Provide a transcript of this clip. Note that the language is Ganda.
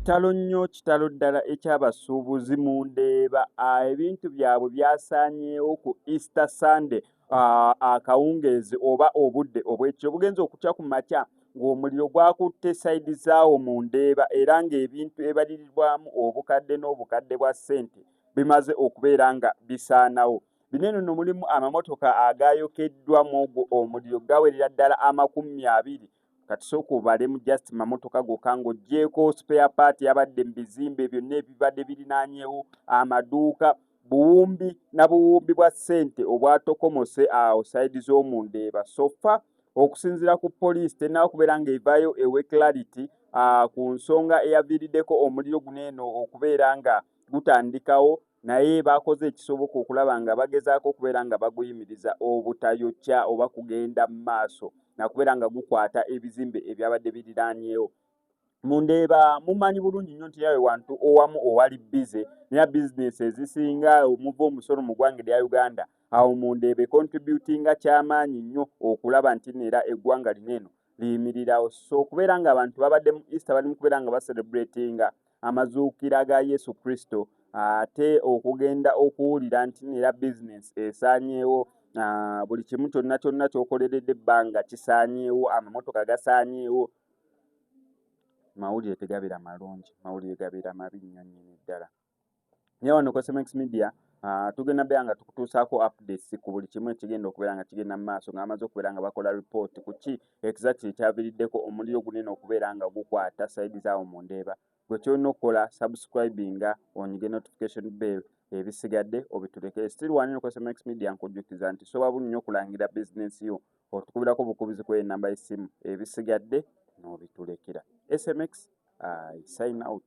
Kitalo nnyo kitalo ddala eky'abasuubuzi mu Ndeeba. Ebintu byabwe byasaanyeewo ku Easter Sunday akawungeezi oba obudde obw'ekiro bugenze okukya ku makya ng'omuliro gwakutte sayidi zaawo mu Ndeeba era ng'ebintu ebalirirwamu obukadde n'obukadde bwa ssente bimaze okubeera nga bisaanawo. Bino eno nno mulimu amamotoka agaayokeddwa mu ogwo omuliro gawerera ddala 20. Kati sooka obalemu just mamotoka gokka ng'oggyeeko spare part yabadde mu bizimbe byonna ebibadde birinaanyeewo, amaduuka, buwumbi na buwumbi bwa ssente obwatokomose awo sayidi z'omu Ndeeba. So far okusinziira ku poliisi tennaba kubeera ng'evaayo ewe clarity ku nsonga eyaviiriddeko omuliro guno eno okubeera nga gutandikawo, naye baakoze ekisoboka okulaba nga bagezaako okubeera nga baguyimiriza obutayokya oba kugenda mu maaso nakubeera nga gukwata ebizimbe ebyabadde biriraanyeewo. Mu Ndeeba mumanyi bulungi nnyo nti yawe wantu owamu owali busy naye bizinesi ezisinga omuva omusolo mu ggwanga erya Uganda awo mu Ndeeba econtributinga kyamaanyi nnyo okulaba nti neera eggwanga lino eno liyimirirawo. So okubeera nga abantu babadde mu Easter bali mu kubeera nga bacelebratinga amazuukira ga Yesu Kristo, ate okugenda okuwulira nti neera bizinesi esaanyeewo, buli kimu kyonna kyonna ky'okoleredde ebbanga kisaanyeewo, amamotoka gasaanyeewo, mawulire tegabeera malungi, mawulire gabeera mabi nnyo nnyini ddala. Naye wano ku SMX Media tugenda beera nga tukutuusaako updates ku buli kimu ekigenda okubeera nga kigenda mu maaso nga bamaze okubeera nga bakola report ku ki exactly ekyaviiriddeko omuliro gunene okubeera nga gukwata sayidi zaawo mu Ndeeba. Gwe ky'olina okukola, subscribinga, onyige notification bell, ebisigadde obituleke. Still wano ku SMX Media nkujjukiza nti soba bulungi okulangira bizinensi yo, otukubirako bukubizi ku enamba y'essimu, ebisigadde n'obitulekera. SMX, I sign out.